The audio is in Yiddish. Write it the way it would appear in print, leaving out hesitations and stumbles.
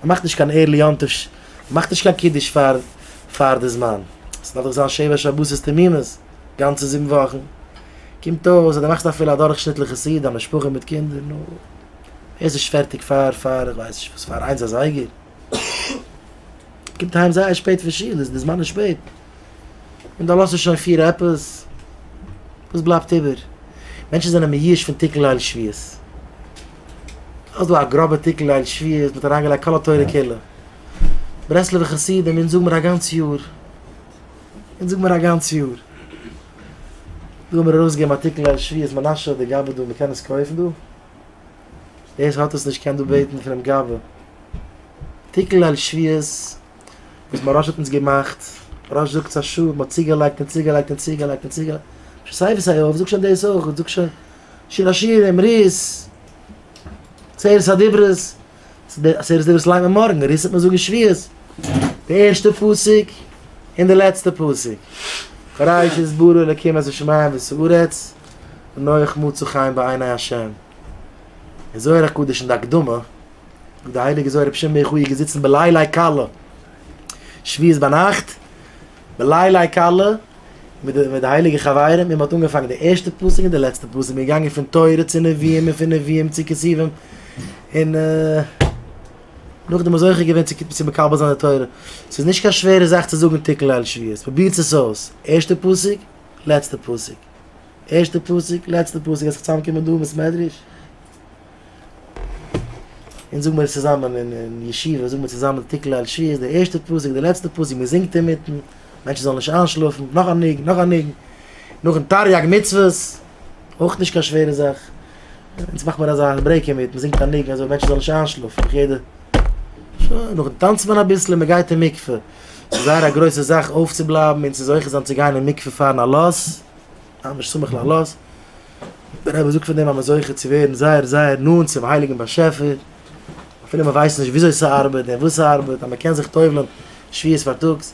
מען מאכט נישט קיין early יום טוב, מען מאכט נישט קיין קידוש פאר פאר די זמן, ס'דארף דאך זיין שבע שבתות תמימות, גאנצע זיבן וואכן, קומט אויס אז דו מאכסט אפילו א דורכשניטליכע סעודה, א משפחה מיט קינדער, נו, ווער איז נישט פערטיג פאר פאר איך ווייס נישט וואס פאר איינס אזייגער? קומט אהיים זייער שפעט פון שול, איז די זמן איז שפעט, און דאן לאזט ער שוין פיר עפעס, וואס בלייבט איבער? מענטשן זענען מיואש פון תיקון ליל שבועות. ס'איז דא א גראבע תיקון ליל שבועות, מ'האט אריינגעלייגט כל התורה כולה. ברסלב'ע חסידים, אונז זאגן מיר א גאנץ יאר. אונז זאגן מיר א גאנץ יאר. דא האבן מיר ארויסגעגעבן א תיקון ליל שבועות, מנשה די גבאי דא, מ'קען עס קויפן דא? ווער עס האט עס נישט קען דא בעטן פונעם גבאי. תיקון ליל שבועות וואס מוהרא"ש האט אונז געמאכט, מוהרא"ש זאגט ס'א שאד, מ'האט צוגעלייגט און צוגעלייגט און צוגעלייגט און צוגעלייגט, שוין סיי ווי סיי אויף, זאג שוין דאס אויך, זאג שוין שיר השירים, רות, עשרת הדיברות, עשרת הדיברות ליינט מען מארגן, רות וועט מען זאגן שבועות, די ערשטע פסוק און די לעצטע פסוק, בראשית ברא אלקים את השמים ואת הארץ, ונח מצא חן בעיני ה'. אין זוהר הקדוש אין די הקדמה, זאגט די הייליגע זוהר רבי שמעון בר יוחאי איז געזיצן בלילי כלה, שבועות ביינאכט, בלילי כלה, מיט די מיט די הייליגע חברים, און מען האט אנגעפאנגען די ערשטע פסוק און די לעצטע פסוק, מען איז געגאנגען פון תורה צו נביאים און פון נביאים צו כתובים, און נאכדעם איז זוכה געווען צו צו מקבל זיין די תורה. ס'איז נישט קיין שווערע זאך צו זאגן תיקון ליל שבועות, פרובירטס עס אויס, ערשטע פסוק, לעצטע פסוק, ערשטע פסוק, לעצטע פסוק, וועסט זיך צוזאמקומען דא אין בית מדרש. אונז זאגן מיר עס צוזאמען אין ישיבה, זאגן מיר צוזאמען תיקון ליל שבועות, די ערשטע פסוק, די לעצטע פסוק, מען זינגט אינמיטן, מענטשן זאלן נישט איינשלאפן, נאך א ניגון, נאך א ניגון, נאכן תרי"ג מצוות, אויך נישט קיין שווערע זאך, אונז מאכט מען אזא break אינמיטן, מען זינגט א ניגון אזוי מענטשן זאלן נישט איינשלאפן, נאך יעדע, שוין, נאכדעם טאנצט מען אביסל און מען גייט אין מקווה, ס'איז זייער א גרויסע זאך אויפצובלייבן און צו זוכה זיין צו גיין אין מקווה פארן עלות. ממש סמוך לעלות, דער רבי זאגט פון דעם אז מען איז זוכה צו ווערן זייער זייער נאנט צום הייליגן באשעפער, אפילו מען ווייסט נישט וויאזוי ס'ארבעט און וואס ס'ארבעט, אז מען קען זיך טובל'ען שבועות פארטאגס.